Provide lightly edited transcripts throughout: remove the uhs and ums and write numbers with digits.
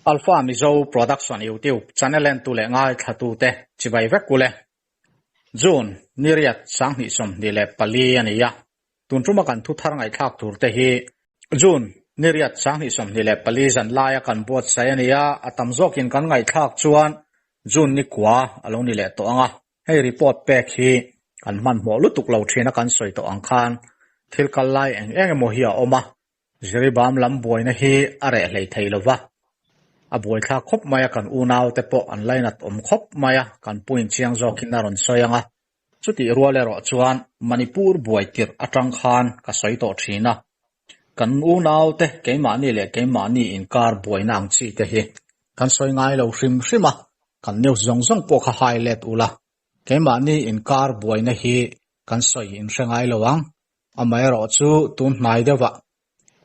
Alpha Mizo Production YouTube channel entu leh ngaithlatute chibai vek ule. June ni riat 2024 a ni a, tun tuma kan thu thar ngaihthlak tur te hi June ni riat 2024 zan laia kan buatsaih a ni a, a tam zawkin kan ngaihthlak chuan June ni kua a lo ni leh tawh ang a. Hei report pek hi kan hmanhmawh lutuk lo thin a kan sawi tawh ang khan thil kal lai eng eng emaw hi a awm a, Jiribam lam buaina hi a reh hlei thei lo va, a buaithlak khawp mai a, kan unaute pawh an lainat awm khawp mai a, kan puin chiang zawkin a rawn sawi ang a. Chutih rual erawh chuan Manipur buai tirh atang khan ka sawi tawh thin a, kan unaute keimahni leh keimahni inkar buaina ang chi te hi kan sawi ngai lo hrim hrim a, kan news zawng zawng pawh kha hai let ula, keimahni inkar buaina hi kan sawi inhre ngai lo ang. Amaherawhchu tun hnai deuhah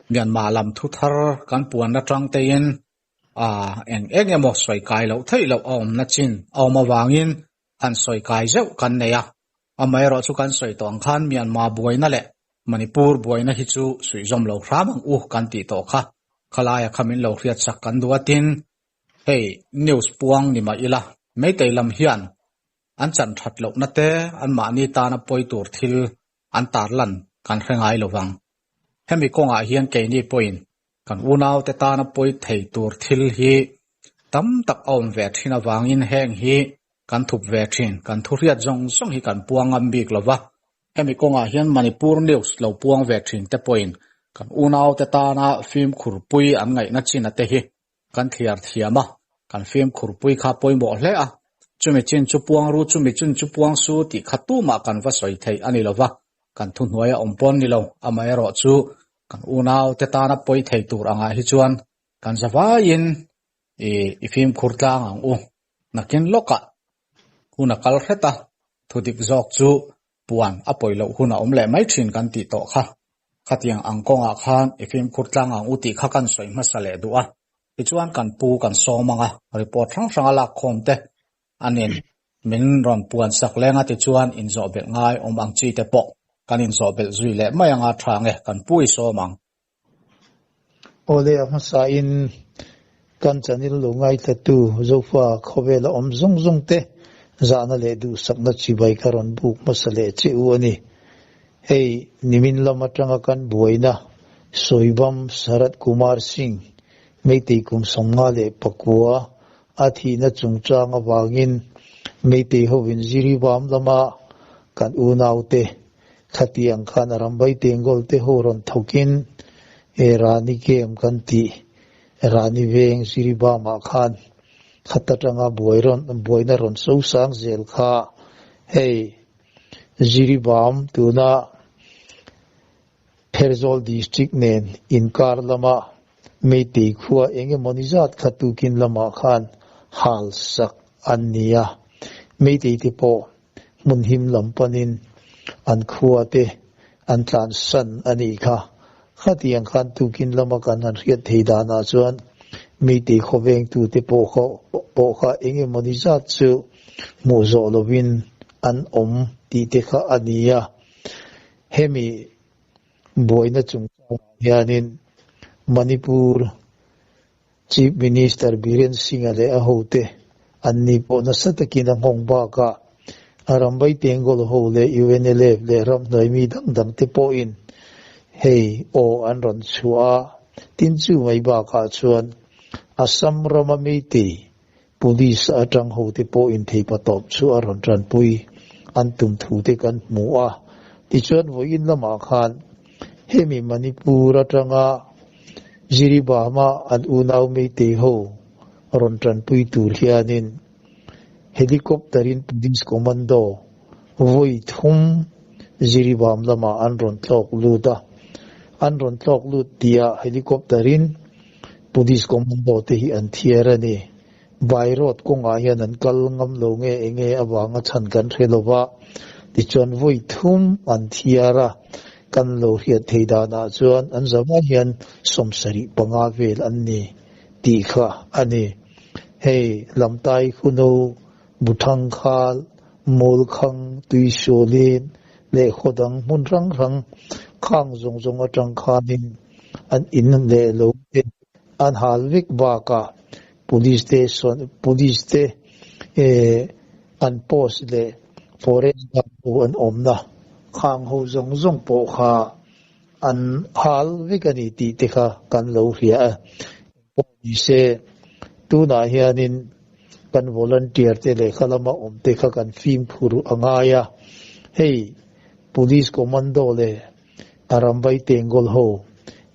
Myanmar lam thu thar kan puan atang tein eng eng emaw sawi kai loh theih loh a awmna chin a awm avangin han sawi kai zeuh kan nei a. Amaherawhchu kan sawi tawh ang khan Myanmar buaina leh Manipur buaina hi chu suihzawm lo hram ang u kan tih tawh kha. Khalaia kha min lo hriatsak kan duh atin hei news puang ni mah ila Meitei lam hian an chan that lohna te anmahni tana pawi tur thil an tarlan kan hre ngai lo vang. Hemi kawngah hian keini pawhin kan unaute tana pawi thei tur thil hi tam tak a awm ve thin avangin heng hi kan thup ve thin, kan thu hriat zawng zawng hi kan puang ngam bik lo va. Hemi kawngah hian Manipur News lo puang ve thin te pawhin kan unaute tana fimkhurpui an ngaihna chin ate hi Kan thliar thiam a, kan fimkhurpui kha pawimawh hle a, chumi chin chu puang ru, chumi chin chu puang su tih kha tumah kan va sawi theih a ni lo va, kan thuhnuai a awm pawn ni lo, amaherawh chu kan unau te tana pawi thei tur angah hi chuan kan zavaiin i i fimkhur tlang ang u. Nakin lawkah hun a kal hret a, thudik zawk chu puan a pawi loh hun a awm leh mai thin kan tih tawh kha. Khatiang ang kawngah khan i fimkhur tlang ang u tih kha kan sawi hmasa leh duh a. Tichuan kan pu kan sawm ang a, report hrang hrang a lak khawm te a nen min rawn puan sak leng a tichuan inzawh belh ngai awm ang chi te pawh kan inzawh belh zui leh mai anga tha nge kan pu i sawm ang. Awle a hmasa in kan channel lo ngaithla-tu Zofa khawvela awm zawng zawng te zahna leh duhsakna chibai ka rawn buk hmasa leh che u a ni. Hei nimin lam atanga kan buaina Sawibam Sarath Kumar Singh Meitei kum 54 a thihna chungchang avangin Meitei hovin Jiribam lama kan unaute Khatiang khan a ram vai tengkawl te ho rawn thawkin e Rani game kan tih Rani veng Jiribam-ah khan khat atanga buai rawn buaina rawn so sang zel kha hei Jiribam tuna Pherzawl District nen inkar lama Meitei khua eng emaw ni zat kha tukin lamah khan hal sak an ni a, Meitei te pawh hmun him lam panin an khua te an tlansan a nih kha. Khatiang khan tukin lama kan han hriat thei danah chuan Meitei khawvengtute pawh kha pawh kha eng emaw ni zat chu hmuh zawh lovin an awm tih te kha a ni a. Hemi buaina chungchangah hianin Manipur Chief Minister Biren Singh-a leh a hote an ni pawh nasa takin a nghawng bakah a ram vai Tengol ho leh UNLF leh ramhnuai mi dang dangte pawhin hei aw an rawn chhuah a, tin chu mai bakah chuan Assam rama Meitei Police atang hote pawhin theipatawp chu a rawn tanpui an tum thute kan hmu a, tichuan vawiin lamah khan hemi Manipur atanga Jiribama an unau Meitei ho rawn tanpui tur hianin helicopter in Police Commando vawi thum Jiribam lamah an rawn tlawk lut a, an rawn tlawk lut tihah helicopter in Police commando te hi an thiar a ni. By road kawngah hian an kal ngam lo nge enge avanga chhan kan hre lo va, tichuan vawi thum an thiar a, kan lo hriat thei danah chuan an zavai hian 75 vel an ni tih kha a ni. Hei Lamtai Khuno, Buthangkhal, Mawlkhang, Tuisualin leh khaw dang hmun hrang hrang khang zawng zawng atang khanin an in leh lo te an hal vek bakah. Police te police te an post leh forest guard ho an awmna khang ho zawng zawng pawh kha an hal vek a ni tih te kha kan lo hria a. Engpawh ni se, tunah hianin kan volunteer te leh kha lama awm te kha kan fimkhur a ngai a, hei Police Commando leh Arambai Tengol ho,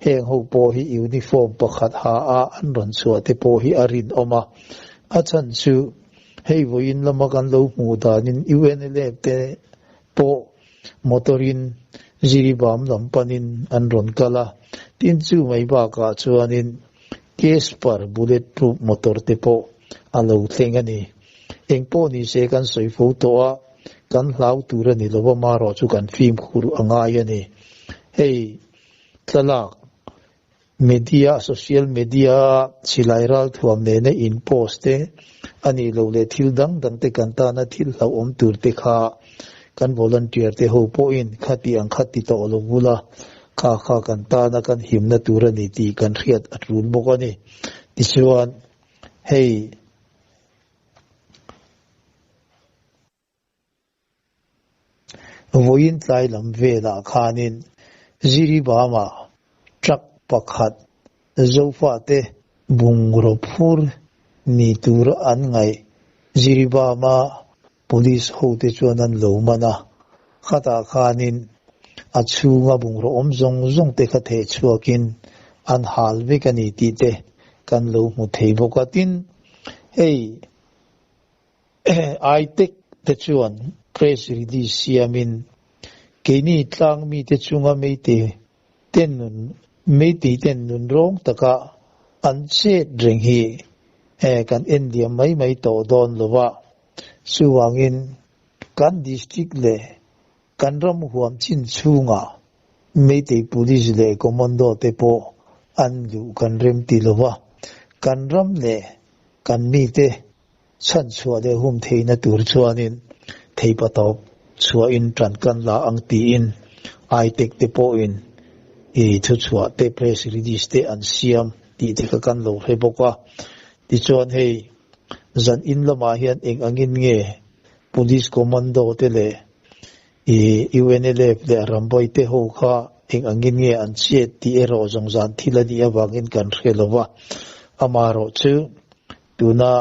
heng ho pawh hi uniform pakhat ha a an rawn chhuah te pawh hi a rinawm a, a chhan chu hei vawiin lama kan lo hmuh danin UNLF te pawh motor-in Jiribam lam panin an rawn kal a, tin chu mai bakah chuanin Casper bullet proof motor te pawh a lo thleng a ni. Eng pawh ni se kan sawi fo tawh a, kan hlau tur a ni lo a, marawh chu kan fimkhur a ngai a ni. Hei thlalak Media, social media a silai ralthuam nena in post te, a nih loh leh thil dang dang te kan tana thil hlauhawm tur te kha kan volunteer te ho pawhin khati ang kha ti tawh lo bula kha kha kan tana kan himna tur a ni tih kan hriat a tul bawk a ni. Tichuan, hei. Vawiin tlai lam velah khanin Jiribama truck pakhat Zofate bungraw phur ni tur an ngaih Jiribama police hote chuan an lo man a, khatah khanin a chhunga bungraw awm zawng zawng te kha theh chhuakin an hal vek a ni tih te kan lo hmu thei bawk a. Tin, hei Aitek te chuan press release siamin, Keini tlang mite chunga meitei ten nun meitei ten nun rawng taka an chet reng hi kan en liam mai mai tawh dawn lo a, chuvangin kan district leh kan ram huam chin chhungah meitei police leh commando te pawh an luh kan remti lo a, kan ram leh kan mite Chhan chhuah leh hum theihna tur chuanin theipa tawp chhuahin ṭan kan la ang tiin Aitek te pawhin i thuchhuah te press release te an siam tih te kha kan lo hre bawk a. Tichuan hei zan in lamah hian eng angin nge Police Commando te leh i UNLF leh Ramboy te ho kha eng angin nge an chet tih erawh zawng zan thil a nih avangin kan hre lo va. Amaherawhchu Tuna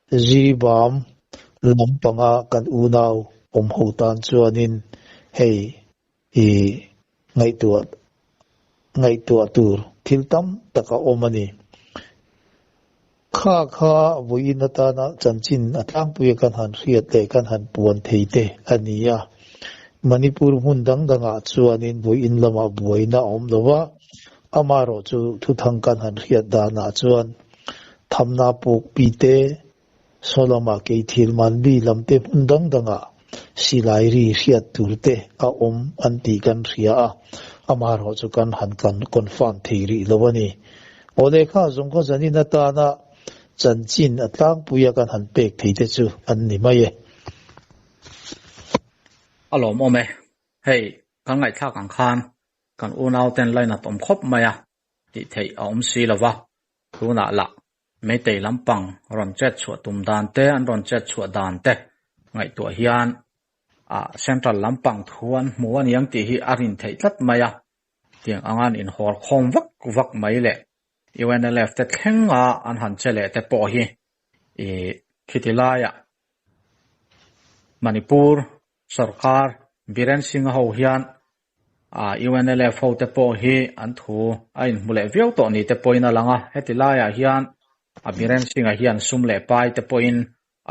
Zibam lampanga kan unau awm ho tan chuanin hei i ngaihtuah ngaihtuah tur thil tam tak a awm a ni. Kha kha vawiin atana chanchin a tlangpuia kan han hriat leh kan han puan thei te a ni a. Manipur hmun dang dangah chuanin vawiin lamah buaina a awm lo va, amaherawhchu thuthang kan han hriat danah chuan Thamna puk pi te, saw lamah kei thil man bi lam te hmun dang dangah silai ri hriat tur te a awm an tih kan hria a, amaherawh chu kan han kan confirm thei rih lo a ni. Aw lehkha zawng khaw zanin atana chanchin a tlangpuia kan han pek thei te chu an ni mai e. A lawmawm e. Hei, kan ngaihthlak ang khan kan unauten lainat awm khawp mai a. tih theih a awm si lo va, tunah lah Meitei lampang rawn chet chhuah tum dan te, an rawn chet chhuah dan te ngaihtuah hian ah Central lampang thu an hmu a niang tih hi a rin theih tlat mai a, tiang anga an inhawr khawm vak vak mai leh UNLF te thlenga an han che leh te pawh hi ih khiti laiah Manipur sorkar Biren Singh-a ho hian A UNLF ho te pawh hi an thu a inhmu leh viau tawh ni te pawhin a lang a, heti laiah hian a Biren Singh-a hian sum leh pai te pawhin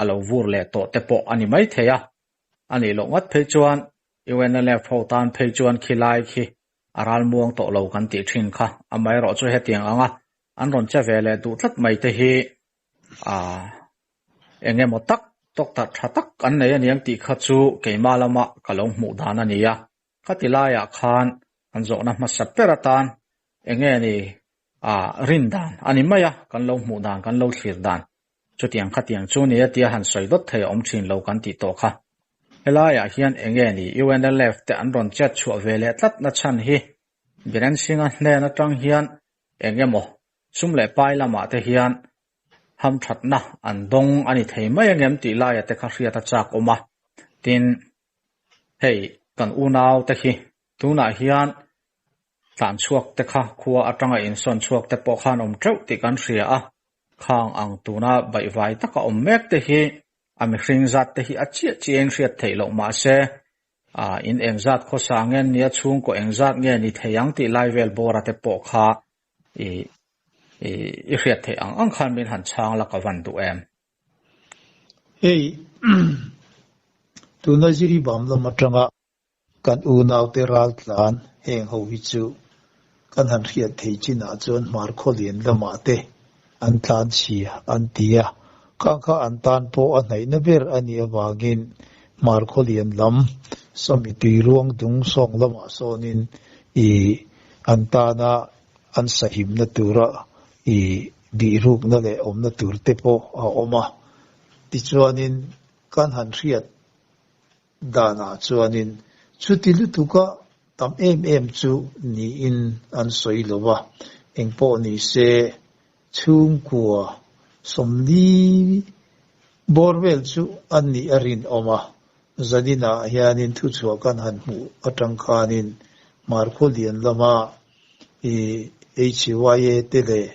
a lo vur leh tawh te pawh a ni mai thei a, a nih loh ngat phei chuan UNLF ho tan phei chuan khi lai khi a ral muang tawh lo kan tih thin kha, amaherawh chu hetiang anga an rawn che ve leh duh tlat mai te hi a eng emaw tak tawktarh tha tak an nei a niang tih kha chu keimah lama ka lo hmuh dan a ni a. Khati laiah khan kan zawhna hmasa ber atan eng nge ni a rin dan a ni mai a, kan lo hmuh dan, kan lo thlir dan chutiang khatiang chu ni a tia han sawi dawt thei a awm thin lo kan tih tawh kha. Helaiah hian eng nge ni UNLF te an rawn chet chhuah ve leh tlat na chhan hi Biren Singh-a hnen atang hian eng emaw sum leh pai lamah te hian. hamthatna an dawng a ni thei mai angem tih laia te kha hriat a chak awm a. Tin, hei kan unau te hi tunah hian tlan chhuak te kha khua atanga insawn chhuak te pawh khan awm teuh tih kan hria a, khang ang tuna baihvai taka awm mek te hi a mihring zat te hi a chiah chiahin hriat theih loh mahse a in engzat khawsa nge nia chhungkaw engzat nge ni thei ang tih lai vel bawra te pawh kha i i hriat theih ang ang khan min han chhang la ka van duh em. Hei tuna Jiribam lam atanga kan unaute raltlan heng ho hi chu kan han hriat thei chinah chuan hmar khawlian lamah te an tlan chhia an ti a, khang kha an tan pawh a hnaihna ber a nih avangin hmar khawlian lam sawmi tui ruang dung sawng lamah sawnin i an tana an sahimna tura i bihrukna leh awmna tur te pawh a awm a. Tichuanin kan han hriat danah chuanin chuti lutuka tam em em chu niin an sawi lo va, engpawh ni se chhungkua 40 bawr vel chu an nih a rinawm a, zaninah hianin thuchhuah kan han hmuh atang khanin Hmarkhawlian lama i HYA te leh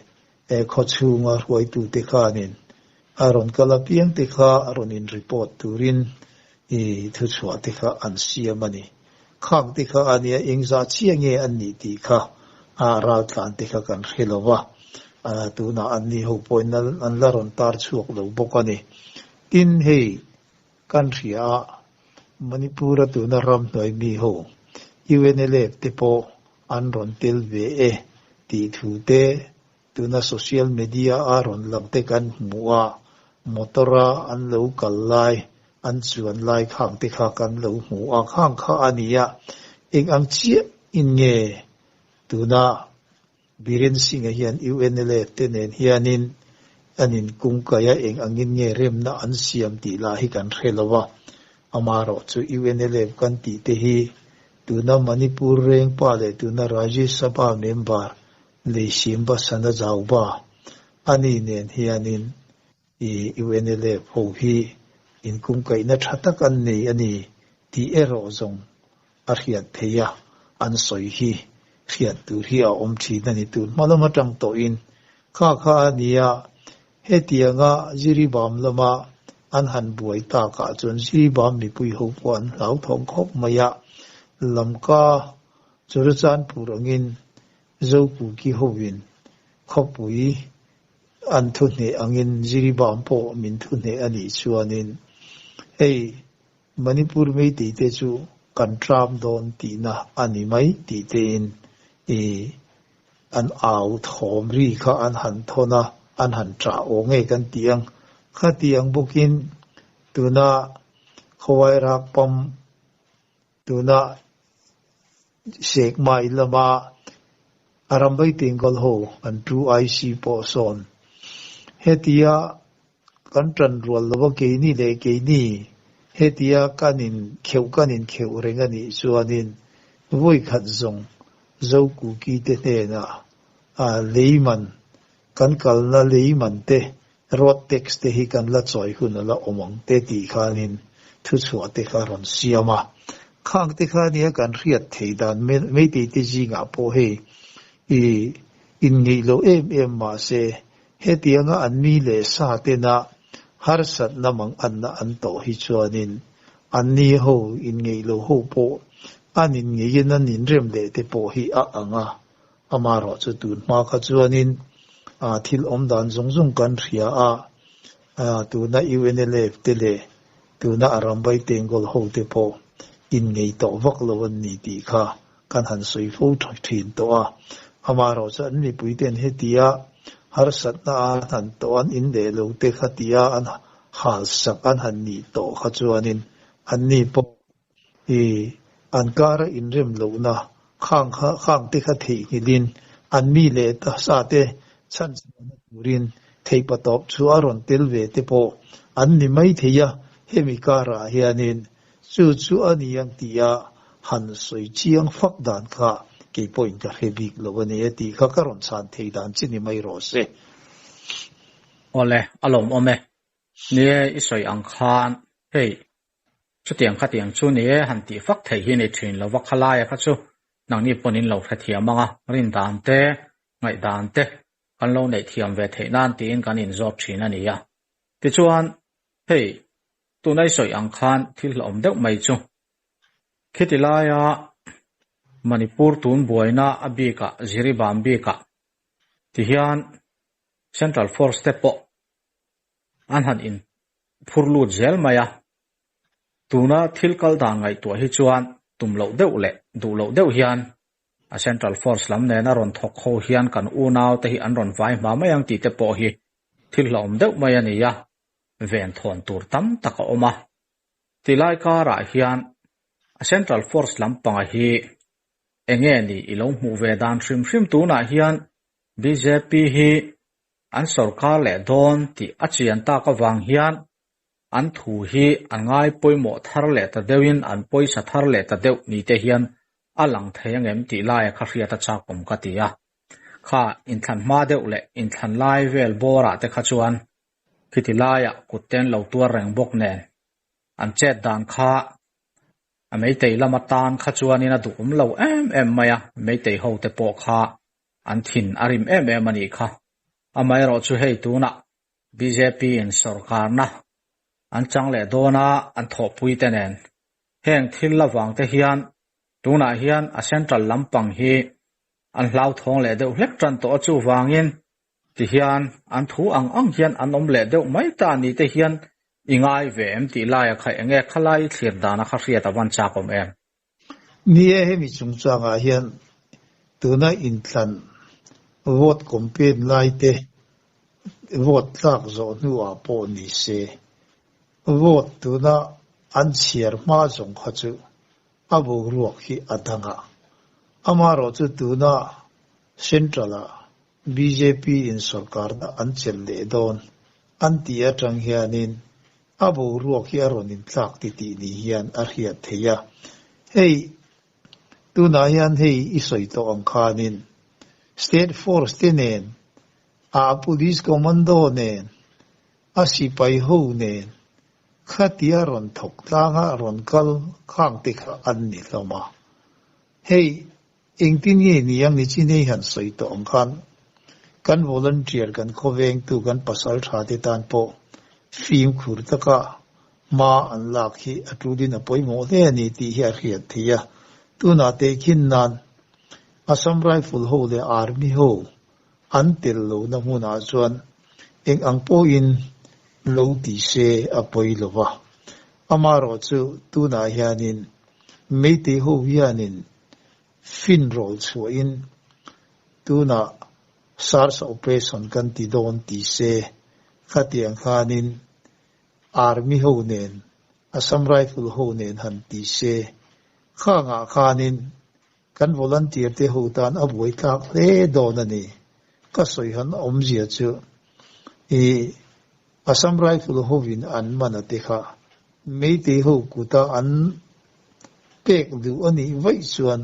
khawchhunga hruaitute khanin a rawn kal apiang te kha a rawn in report turin i thuchhuah te kha an siam a ni. Khang te kha a nia engzah chiah nge an nih tih kha a raltlan te kha kan hre lo va, tunah an ni ho pawhin an la rawn tar chhuak lo bawk a ni. Tin, hei kan hria a, Manipur-a tuna ramhnuai mi ho UNLF te pawh an rawn tel ve e tih thu te tuna social media a rawn lang te kan hmu a, motor-a an lo kal lai, an chuan lai khang te kha kan lo hmu a, khang kha a ni a, eng ang chiah in nge tuna Biren Singh-a hian UNLF te nen hianin an inkungkaih a, eng angin nge remna an siam tih lah hi kan hre lo a. Amaherawh chu UNLF kan tih te hi tuna Manipur Rengpa leh tuna Rajya Sabha member Leishimba Sanajauba ani nen hianin i UNLF ho hi inkungkaihna tha tak an nei a ni tih erawh zawng a hriat theih a, an sawi hi hriat tur hi a awm thin a ni. Tun hma lam atang tawhin kha kha a nia, hetianga Jiribam lama an han buai takah chuan Jiribam mipui ho pawh an hlauthawng khawp mai a, Lamka Churachandpur angin Zokuki hovin khawpui an thu hneh angin Jiribam pawh min thu hneh a nih chuanin hei Manipur Meitei te chu kan tram dawn tihna a ni mai tih tein i an au thawm ri kha an han thawn a, an han ṭah aw nge kan ti ang. Khatiang bawkin tuna Khawai Rakpam Tuna Sekmai lama Arambai Bengal ho an 2IC pawh sawn hetia kan tan rual lova keini leh keini hetia kan in kheuh kan in kheuh reng a nih chuanin vawi khat zawng Zokuki te hnenah leiman kan kalna leiman te Road tax te hi kan la chawi hun a la awm ang te tih khanin thuchhuah te kha rawn siam a. Khang te kha nia kan hriat thei dan Meitei te zingah pawh hei i inngeih lo em em mahse hetianga an mi leh sa tena harsatna manganna an tawh hi chuanin anni ho inngeih lo ho pawh an inngeihin an inrem leh te pawh hi a ang a. Amaherawhchu tun hma kha chuanin thil awm dan zawng zawng kan hria a, tuna UNLF te leh tuna Arambai Tengol ho te pawh inngei tawh vak lo an ni tih kha kan han sawi fo thin tawh a. Amaherawhchu an mipui ten hetia harsatna an han tawh an in leh lo te kha tia an halsak an han nih tawh kha chuanin anni pawh I an kara inrem lohna khang kha khang te kha theihnghilhin an mi leh sa te chhan chhuahna turin theihpatawp chu a rawn tel ve te pawh an ni mai thei a, hemi karah hianin chu chu a ni ang tia han sawi chiang fak dan kha kei pawhin ka hre bik lo a ni a tih kha ka rawn chhan thei dan chi ni mai rawh se. Awle, a lawmawm e. Nie, i sawi ang khan hei chutiang khatiang chu nie han tih fak theih hi ni thin lo va, khalaia kha chu nangni pawn in lo hrethiam ang a, rindan te, ngaihdan te kan lo neih thiam ve theih nan tiin kan inzawt thin a ni a. Tichuan, hei tuna i sawi ang khan thil hlauhawm deuh mai chu khiti laia Manipur tun buaina a bikah Jiribam bikah tihian Central Force te pawh an han in phur lut zel mai a, tuna thil kal dan ngaihtuah hi chuan tum loh deuh leh duh loh deuh hian a Central Force lam nena rawn thawk ho hian kan unau te hi an rawn vai hma mai ang tih te pawh hi thil hlauhawm deuh mai a ni a, ven thawn tur tam tak a awm a. Tilai karah hian a Central Force lampanga hi enge ni i lo hmuh ve dan hrim hrim tunah hian bjp hi an sorkar leh dawn tih a chian tak avang hian an thu hi an ngai pawimawh thar leh ta deuhin an pawisa thar leh ta deuh ni te hian a lang thei angem tih laia kha hriat a chak awm ka ti a. Kha inthlan hma deuh leh inthlan lai vel bawrah te kha chuan khiti laiah kut te an lo tuar reng bawk nen an chet dan kha a meitei lama tan kha chuanin a duhawm lo em em mai a, meitei ho te pawh kha an thin a rim em em a nih kha. Amaherawh chu hei tunah bjp in sawrkarna an chang leh dawn a, an thawhpui te nen heng thil avang te hian tunah hian a central lampang hi an hlauthawng leh deuh hlek tan tawh a, chuvangin tihian an thu ang ang hian an awm leh deuh mai ta ni te hian i ngai ve em tih laia kha enge khalai thlir dana kha hriat a van chak awm em? Ni e, hemi chungchangah hian tuna inthlan vote campaign lai te vote tlak zawh hnuah pawh ni se, vote tuna an chhiar hma zawng kha chu a boruak hi a dang a. Amaherawh chu tuna Central-ah bjp in sorkarna an chelh leh dawn an tih atang hianin a boruak hi a rawn intlak ti tih ni hian a hriat theih a. Hei, tunah hian hei i sawi tawh ang khanin State Force te nen, a Police Commando nen, a sipai ho nen khatia rawn thawk tlanga rawn kal khang te kha an ni hlawm a. Hei, Engtin nge ni ang ni chin hei han sawi tawh ang khan kan volunteer kan khawvengtu kan pasal tha te tan pawh fimkhur taka hma an lak hi a tulin a pawimawh hle a ni tih hi a hriat theih a. Tunah tehkhin nan Assam Rifle ho leh Army ho an tel lohna hmunah chuan eng ang pawhin lo ti se a pawi lo va. Amaherawhchu tunah hianin Meitei ho hianin fin rawl chhuahin tunah SARS operation kan ti dawn ti se, khatiang khanin Army ho nen, Assam Rifle ho nen han ti se, khangah khanin kan volunteer te ho tan a buaithlak hle dawn a ni. Ka sawi han awmzia chu i Assam Rifle hovin an man a te kha Meitei ho kuta an pek duh a nih vaih chuan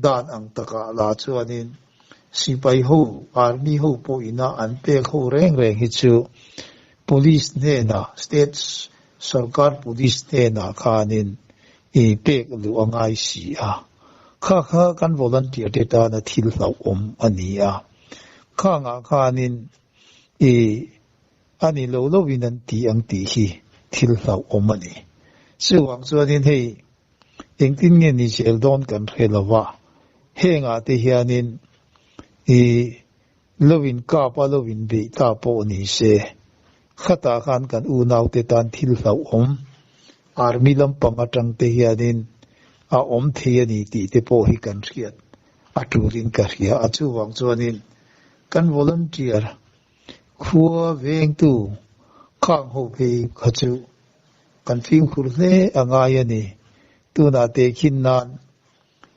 dan ang takah la chuanin sipai ho, army ho pawh ina an pek ho reng reng hi chu police hnenah, state sorkar police hnenah khanin i pek luh a ngai si a. Kha kha kan volunteer te tana thil hlauhawm a ni a. Khangah khanin i A ni lo lovin an ti ang tih hi thil hlauhawm a ni. Chuvang chuanin hei engtin nge ni zel dawn kan hre lo va, hengah te hianin i lo in kap a lo in beih ta pawh ni se, khatah khan kan unaute tan thil hlauhawm army lampang atang te hianin a awm thei a ni tih te pawh hi kan hriat a tulin ka hria a. Chuvang chuanin kan volunteer Khua vengtu khang ho phei kha chu kan fimkhur hle a ngai a ni. Tunah tehkhin nan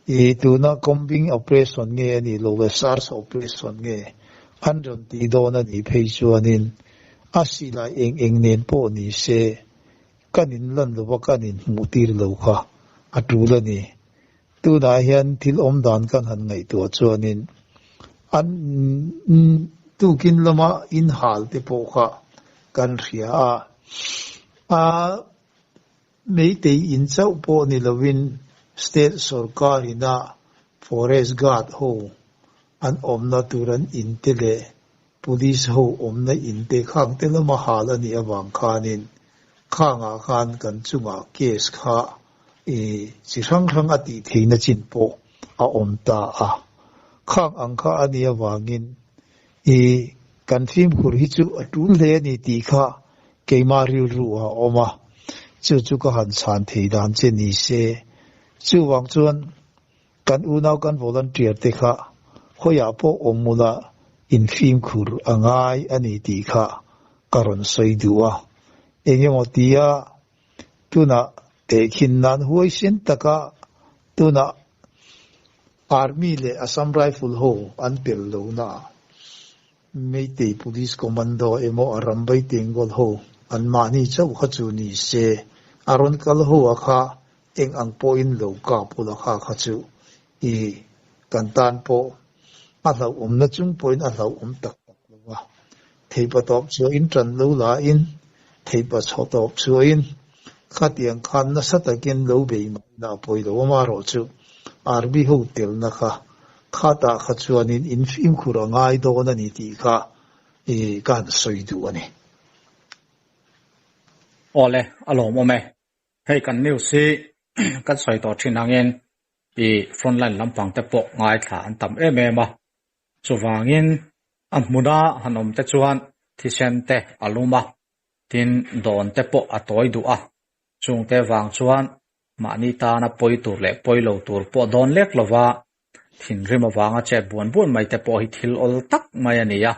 i tuna combing operation nge a nih loh le search operation nge an rawn tih dawn a nih phei chuanin a silai eng eng nen pawh ni se kan in lan lova kan in hmuh tir lo kha a tul a ni. Tunah hian thil awm dan kan han ngaihtuah chuanin an tukin lama in hal te pawh kha. kan hria a. A Meitei in chauh pawh ni lovin state sorkar ina forest guard ho an awmna tur an in te leh police ho awmna in te khang te lama hal a nih avang khanin khangah khan kan chungah case kha i chi hrang hrang a tih theihna chin pawh a awm ta a. Khang ang kha a nih avangin i kan fimkhur hi chu a tul hle a ni tih kha keimah rilru a awm a, chu chu ka han chhan thei dan che ni se. Chuvang chuan kan unau kan volunteer te kha hawiah pawh awm ula in fimkhur a ngai a ni tih kha ka rawn sawi duh a. Engemaw tia tunah tehkhin nan huaisen taka tunah Army leh Assam Rifle ho an pel lo na a, Meitei Police Commando emaw a Rambai Tengol ho an mahni chauh kha chu ni se, a rawn kal ho a kha eng ang pawhin lo kap ula kha kha chu i kan tan pawh a hlauhawmna chung pawhin a hlauhawm tak tak lo a. Theipa tawp chhuahin tan lo la in, theipa chhaw tawp chhuahin khatiang khan nasa takin lo bei mai na a pawi lo amarawh chu Army ho telna kha khatah kha chuanin in fimkhur a ngai dawn a ni tih kha i ka han sawi duh a ni. Awle, a lawmawm e. Hei kan news hi kan sawi tawh thin angin i frontline lampang te pawh ngaithla an tam em em a. Chuvangin a hmuna han awm te chuan thisen te a lum a, tin dawn te pawh a tawi duh a. Chungte vang chuan mahni tana pawi tur leh pawi lo tur pawh dawn lek lova thinrim avanga chet buan buan mai te pawh hi thil awl tak mai a ni a.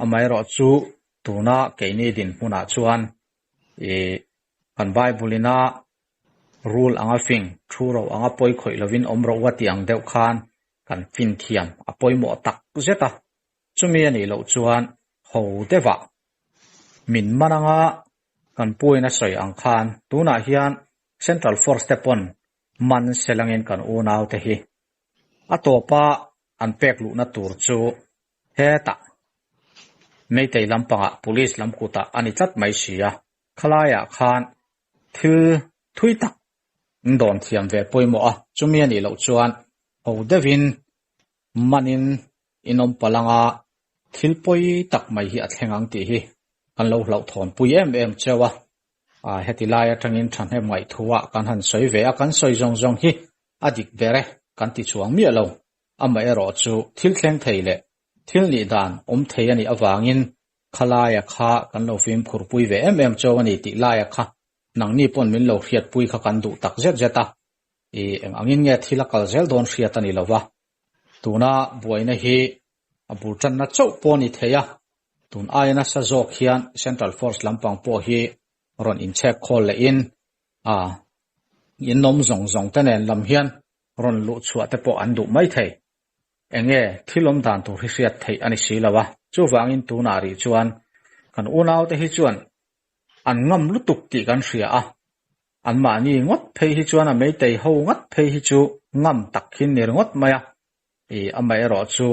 Amaherawhchu tuna keini dinhmunah chuan ih kan Bible ina rul anga fing, thu ro anga pawi khawih lovin awm rawh u a tih ang deuh khan kan fin thiam a pawimawh tak zet a. Chumi a nih loh chuan ho deuhah min man anga kan puain a sawi ang khan tunah hian Central Force te pawn man selangin kan unaute hi a tawpa an pek luhna tur chu hetah Meitei lampangah Police lam kutah a ni tlat mai si a, khalaiah khan thil thui tak an dawn thiam ve pawimawh a, chumi a nih loh chuan ho deuhin manin in awm palh anga thil pawi tak mai hi a thleng ang tih hi kan lo hlauhthawnpui em em cheu a, heti lai atangin thahnem ngaihthua kan han sawi ve a, kan sawi zawng zawng hi a dik ber e kan ti chuang miah lo. Amaherawhchu thil thleng thei leh thil nih dan awm thei a nih avangin khalaia kha kan lo fimkhurpui ve em em cheu a ni tih laia kha nangni pawn min lo hriatpui kha kan duh tak zet zet a, i eng angin nge thil a kal zel dawn hriat a ni lo va, tuna buaina hi a bul tanna chauh pawh a ni thei a, tun aia nasa zawk hian Central Force lampang pawh hi rawn inchhek khawl lehin a inawm zawng zawng te nen lam hian rawn luh chhuah te pawh an duh mai thei. Enge thil awm dan tur hi hriat theih a ni si lo a, chuvangin tunah rih chuan kan unaute hi chuan an ngam lutuk tih kan hria a, anmahni ngawt phei hi chuan a meitei ho ngat phei hi chu ngam tak hi ni ringawt mai a, i amaherawh chu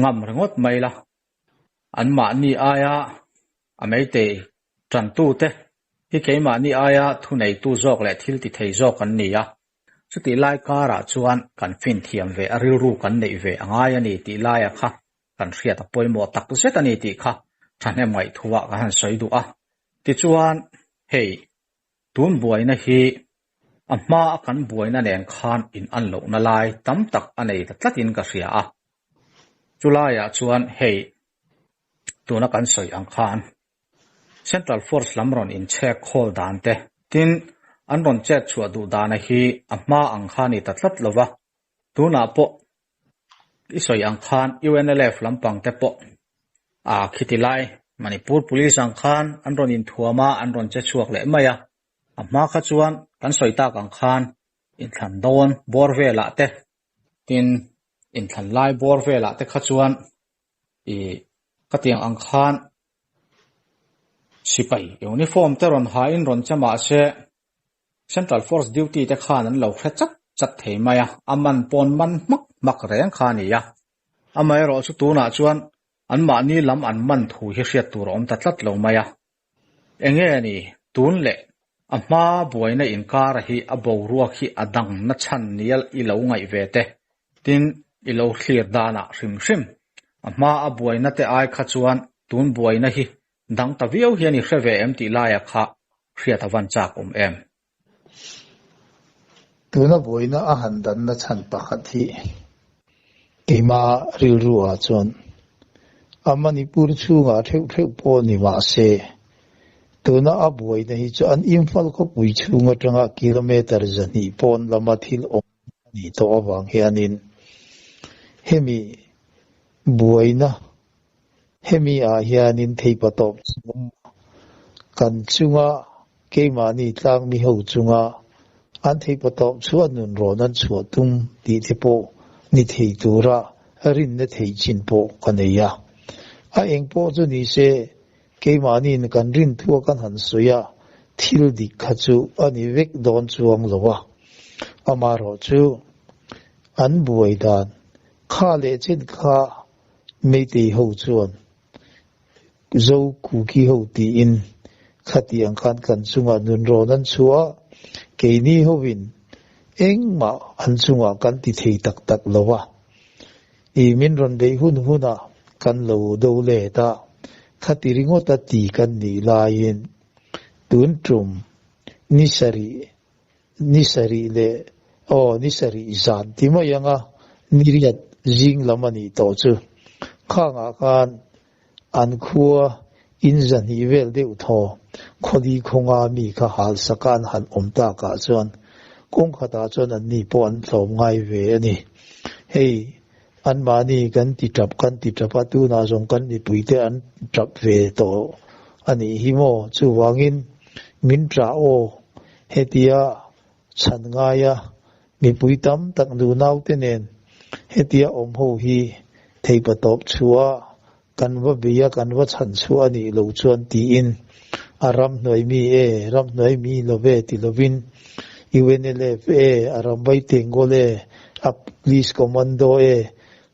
ngam ringawt mai la, anmahni aia a meitei tantute hi keimahni aia thuneitu zawk leh thil ti thei zawk an ni a, Chutih lai karah chuan kan fin thiam ve a rilru kan neih ve a ngai a ni tih laia kha kan hriat a pawimawh tak zet a ni tih kha thahnem ngaihthua kan han sawi duh a. Tichuan, hei tun buaina hi a hma a kan buaina nen khan in an lohna lai tam tak a nei ta tlatin ka hria a. Chulaiah chuan hei tuna kan sawi ang khan Central Force lam rawn inchhek khawl dan te, tin, an rawn chet chhuah duh dana hi a hma ang kha ni ta tlat lo va, tunah pawh i sawi ang khan UNLF lampang te pawh a khiti lai Manipur Police ang khan an rawn inthuam a, an rawn che chhuak leh mai a, a hma kha chuan kan sawi tak ang khan inthlan dawn bawr velah te, tin, inthlan lai bawr velah te kha chuan i ka tiang ang khan sipai uniform te rawn ha in rawn che mah se Central Force duty te khan an lo hre chat chat thei mai a, a man pawn man hmak hmak reng kha a ni a. Amaherawhchu tunah chuan anmahni lam an man thu hi hriat tur a awm ta tlat lo mai a. Enge ni tun leh a hma buaina inkara hi a boruak hi a dang na chhan nia i lo ngaih ve te, tin i lo thlir danah hrim hrim a hma a buaina te ai kha chuan tun buaina hi dang ta viau hian i hre ve em tih laia kha hriat a van chak awm em? Tuna buaina a han danna chhan pakhat hi keima rilru ah chuan a Manipur chhungah theuh theuh pawh ni mah se tuna a buaina hi chu an Imphal khawpui chhung atanga kilometre 200 pawn lama thil awm a nih tawh avang hianin hemi buaina hemi ah hianin theipatawp kan chunga keimahni tlang mi ho chunga an theipatawp chuan nun rawn an chhuah tum tih te pawh ni thei tura rin na thei chin pawh ka nei a. A eng pawh chu ni se keimahniin kan rin thua kan han sawi a, thil dik kha chu a ni vek dawn chuang lo a. Amaherawh chu an buai dan kha leh chen kha Meitei ho chuan Zo Kuki ho tiin khatiang khan kan chungah nun rawn an chhuah a, keini hovin engmah an chungah kan ti thei tak tak lo a. I min rawn beih hun hunah kan lo do let a, khati ringawta ti kan nih laiin tun tum ni sarih ni sarih leh aw ni sarih zan ti mai anga ni riat zing lam a nih tawh chu. Khangah khan an khua in 200 vel deuh thaw khawli khawnga mi kha hal saka an han awm takah chuan kawng khatah chuan an ni pawh an tlawm ngai ve a ni. Hei an mahni kan ti tap kan ti tap a, tunah zawng kan mipuite an tap ve tawh a nih hi maw? Chuvangin min ṭah aw hetia chhan ngaia mipui tam tak nu naute nen hetia awm ho hi theipatawp chhuah kan va beia kan va chhan chhuah a nih loh chuan tiin a ram hnuai mi e, ram hnuai mi love ti lovin UNLF e, a ram vai tengkawl e, a police commando e,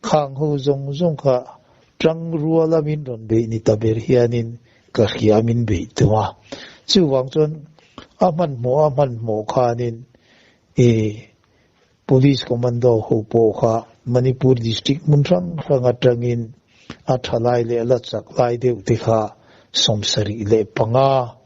khang ho zawng zawng kha tang ruala min rawn beih ni ta ber hianin ka hria min beih tum a. Chuvang chuan a hmanhmawh a hmanhmawh khanin e Police Commando ho pawh kha Manipur District hmun hrang hrang atangin a tha lai leh la chak lai deuh te kha 75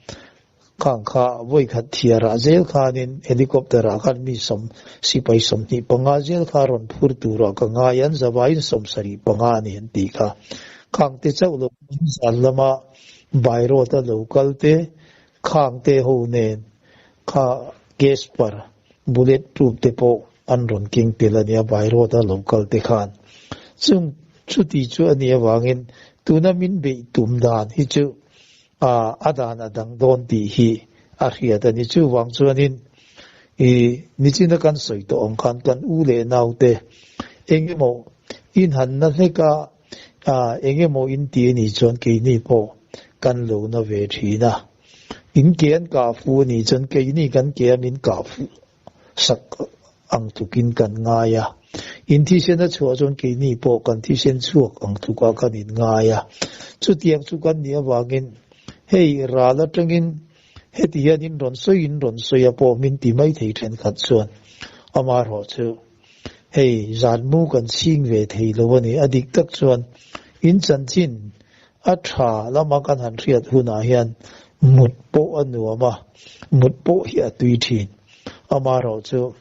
khang kha vawi khat thiarah zel khanin helicopter ah khan mi sawm sipai 25 zel kha rawn phur turah ka ngai an zawaiin 75 a ni an tih kha. Khang te chauh lo zan lama by road a lo kal te khang te ho nen kha Casper bullet proof te pawh an rawn keng tel a nia by road a lo kal te khan. Chung chuti chu a nih avangin tuna min beih tum dan hi chu a a dan a dang dawn tih hi a hriat a ni. Chuvang chuanin i nichina kan sawi tawh ang khan kan u leh nau te engemaw in han na hlek a, a engemaw in ti a nih chuan keini pawh kan lo na ve thin a. In ke an kah fu a nih chuan keini kan ke a min kah fu sak ang tlukin kan ngai a. In thisen a chhuah chuan keini pawh kan thisen chhuak ang tlukah kan in ngai a. Chutiang chu kan nih avangin hei ral atangin heti hian in rawn sawi in rawn sawi a pawh min ti mai thei thenkhat chuan amaherawh chu hei zan mu kan chhing ve thei lo a ni. A dik tak chuan in chanchin a tha lama kan han hriat hunah hian mut pawh a nuam a, mut pawh hi a tui thin. Amaherawh chu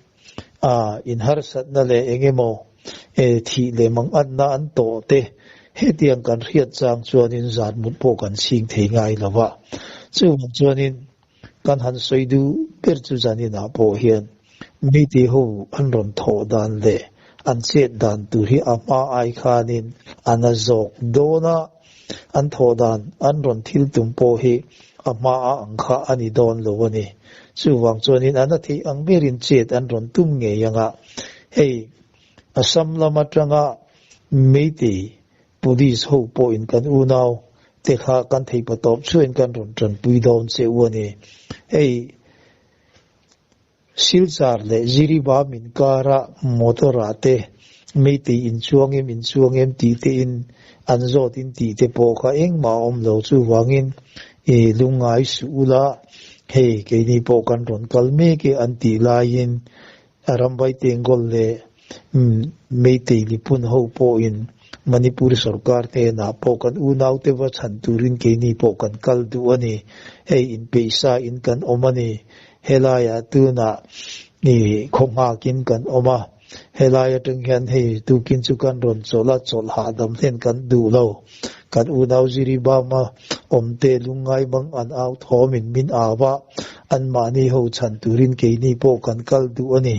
a in harsatna leh engemaw e thih leh mang anna an tawh te hetiang kan hriat chang chuanin zan mut pawh kan chhing thei ngai lo a. Chuvang chuanin kan han sawi duh ber chu zaninah pawh hian mite ho an rawn thawh dan leh an chet dan tur hi a hma ai khanin an a zawk dawn a, an thawh dan an rawn thil tum pawh hi a hma a ang kha a ni dawn lo a ni. Chuvang chuanin an a theih ang berin chet an rawn tum ngei anga hei Assam lam atanga Meitei Police ho pawhin kan unau te kha kan theihpatawp chuain kan rawn tanpui dawn che u a ni. Hei Silchar leh Jiribam inkara motor ah te Meitei inchuang em inchuang em tih te in an zawt in tih te pawh kha engmah a awm lo. Chuvangin I lungngai suh ula, hei keini pawh kan rawn kal mek e an tih laiin Arambai Tengol leh Meitei Lipun ho pawhin Manipur sorkar hnenah pawh kan unaute va chhan turin keini pawh kan kal duh a ni. Hei inpeihsa in kan awm a ni. Helaiah tunah i khaw nghakin kan awm a. Helai atang hian hei tukin chu kan rawn chawlh a, chawlh hahdam hlen kan duh lo. Kan unau Jiribama awmte lungngai mang an au thawmin min au a, anmahni ho chhan turin keini pawh kan kal duh a ni.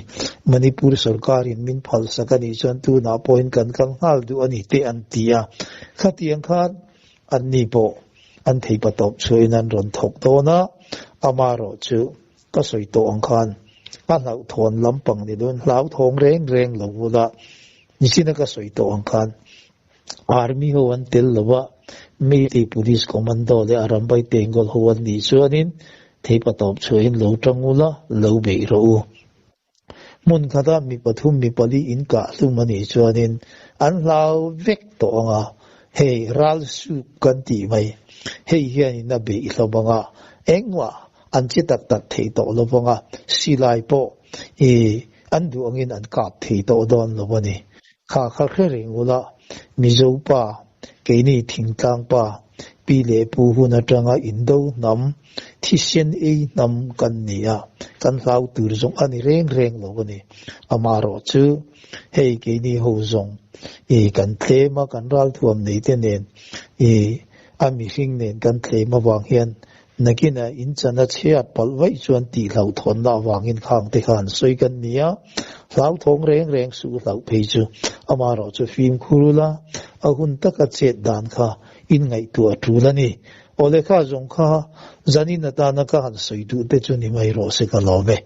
Manipur sorkarin min phalsak a nih chuan tunah pawhin kan kal nghal duh a ni te an ti a. Khatiang khan anni pawh an theipa tawp chhuahin an rawn thawk dawn a, amaherawhchu ka sawi tawh ang khan a hlauhthawn lampang ni dawn hlauthawng reng reng lo vula nichina ka sawi tawh ang khan Army ho an tel lo a, Meitei Police Commando leh Arambai Tengol ho an nih chuanin theipa tawp chhuahin lo tang ula, lo beih rawh u. Hmun khata mi pathum mi pali in kah hlum a nih chuanin an hlau vek tawh ang a, hei ral suk kan tih mai, hei hianin a beih hlawm ang a, engmah an che tak tak thei tawh lo vang a, silai pawh i an duh angin an kap thei tawh dawn lo a ni. Kha kha hre reng ula, Mizo pa, keini thingtlang pa, pi leh pu hun atanga indo hnam, thisen ei hnam kan ni a, kan hlau tur zawng a ni reng reng lo a ni. Amaherawh chu, hei keini ho zawng i kan tlem a, kan ralthuam nei te nen i a mihring nen kan tlem avang hian Nakinah in chan a chhiat palh vaih chuan tih hlauhthawnna avangin khang te khan sawi kan ni a, hlauthawng reng reng suh hlauh phei chu amaherawh chu fimkhur ula, a hun taka chet dan kha in ngaihtuah a tul a ni. Aw lehkha zawng kha zanin atana ka han sawi duh te chu ni mai rawh se ka lawm e.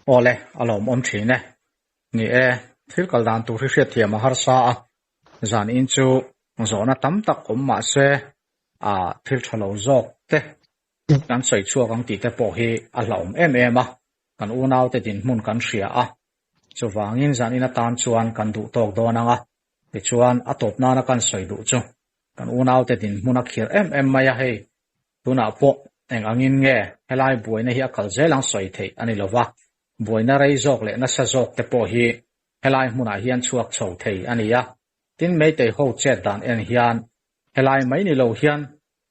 Aw le, a lawmawm thin e. Ni e, thil kal dan tur hi hriatthiam a harsa a, Zan in chu zawhna tam tak awm mah se a thil tha lo zawk te kan sawi chhuak ang tih te pawh hi a hlauhawm em em a, kan unaute dinhmun kan hria a, chuvangin zan in atan chuan kan duh tawk dawn ang a, tichuan a tawp nana kan sawi duh chu kan unaute dinhmun a khir em em mai a, hei tunah pawh eng angin nge helai buaina hi a kal zel ang sawi theih a ni lova, buaina rei zawk leh nasa zawk te pawh hi Helai hmunah hian chhuak chho thei a ni a, tin Meitei ho chet dan en hian helai mai ni lo hian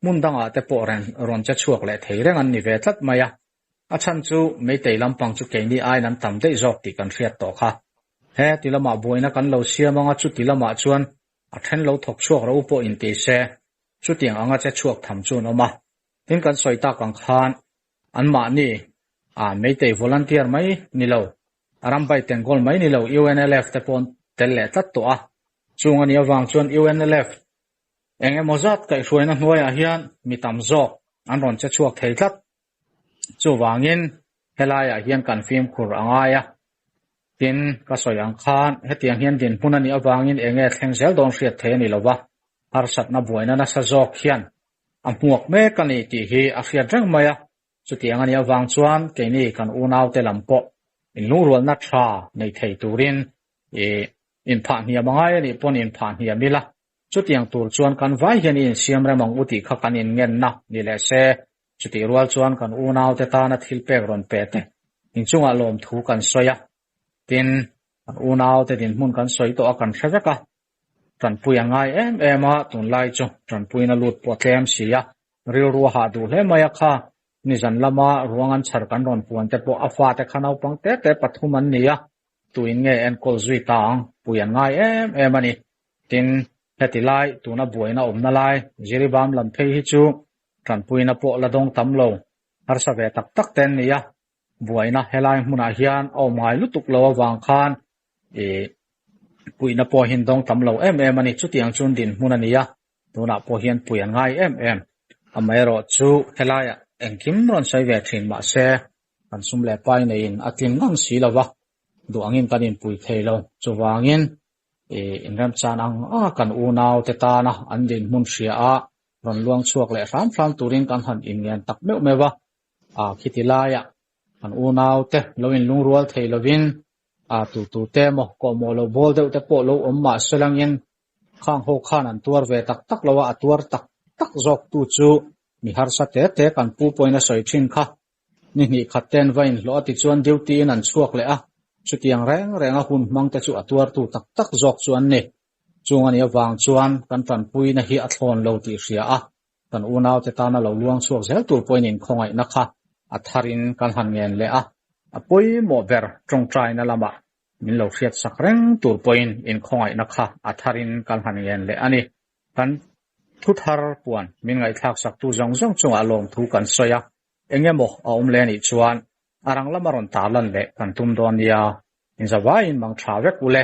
hmun dangah te pawh rawn che chhuak leh thei reng an ni ve tlat mai a. A chhan chu Meitei lampang chu keini aiin an tam daih zawk tih kan hriat tawh kha. He ti lamah buaina kan lo siam anga chuti lamah chuan a then lo thawk chhuak ro pawh inti se chutiang anga che chhuak tham chu an awm a. Tin kan sawi tak ang khan anmahni Meitei volunteer mai ni lo Rambai Tengkawl mai ni lo UNLF te pawh an tel leh tlat tawh a, chung a nih avang chuan UNLF eng emaw zat kaihhruaina hnuaiah hian mi tam zawk an rawn che chhuak thei tlat. Chuvangin helaiah hian kan fimkhur a ngai a, tin ka sawi ang khan hetiang hian dinhmun a nih avangin eng nge thleng zel dawn hriat thei a ni lo va, harsatna buaina nasa zawk hian a hmuak mek a ni tih hi a hriat reng mai a. Chutiang a nih avang chuan keini kan unaute lam pawh inlungrualna tha nei thei turin i inphah hniam a ngai a nih pawn inphah hniam ila, chutiang tur chuan kan vai hian i insiam rem ang u tih kha kan inngenna ni leh se, chutih rual chuan kan unaute tana thil pek rawn pe te inchungah lawmthu kan sawi a, tin kan unaute dinhmun kan sawi tawh a kan hre vek a, Tanpui a ngai em em a, tunlai chu tanpuina lut pawh a tlem si a, rilru a hah duh hle mai a kha. Nizan lama ruang an chhar kan rawn puan te pawh a fate kha naupang te te pathum an ni a, tuin nge enkawl zui ta ang, pui an ngai em em a ni. Tin, heti lai, tuna buaina awmna lai, Jiribam lam phei hi chu tanpuina pawh la dawng tam lo, harsa ve tak tak te an ni a, buaina helai hmunah hian a awm ngai lutuk lo avang khan ih puihna pawh hian dawng tam lo em em a ni. Chutiang chuan dinhmun a ni a, tunah pawh hian pui an ngai em em. Amaherawh chu helaiah engkim rawn sawi ve thin mahse kan sum leh pai neiin a tlin ngang si lo va, duh angin kan inpui thei lo. Chuvangin ih inremchan ang anga kan unaute tana an dinhmun hria a rawn luang chhuak leh hram hram turin kan han inngen tak meuh meuh a. A khiti laiah kan unaute lo inlungrual thei lovin a tu tu te emaw kawhmawh lo bawl deuh te pawh lo awm mah se langin khang ho khan an tuar ve tak tak lo a, a tuar tak tak zawk tu chu mi harsa te te kan pu pawhin a sawi thin kha. Ni hnih khat ten va inhlawh a tichuan duty in an chhuak leh a, chutiang reng reng a hun hmang te chu a tuartu tak tak zawk chu an ni. Chung a nih avang chuan kan tanpuina hi a thlawn lo tih hria a, kan unaute tana lo luang chhuak zel tur pawhin inkhawngaihna kha a tharin kan han ngen leh a, a pawimawh ber tawngtaina lamah min lo hriatsak reng tur pawhin inkhawngaihna kha a tharin kan han ngen leh a ni. Kan thu thar puan min ngaihthlaksaktu zawng zawng chungah lawmthu kan sawi a, eng emaw a awm leh anih chuan a rang lama rawn tarlan leh kan tum dawn nia. Inzavaiin mang tha vek ule.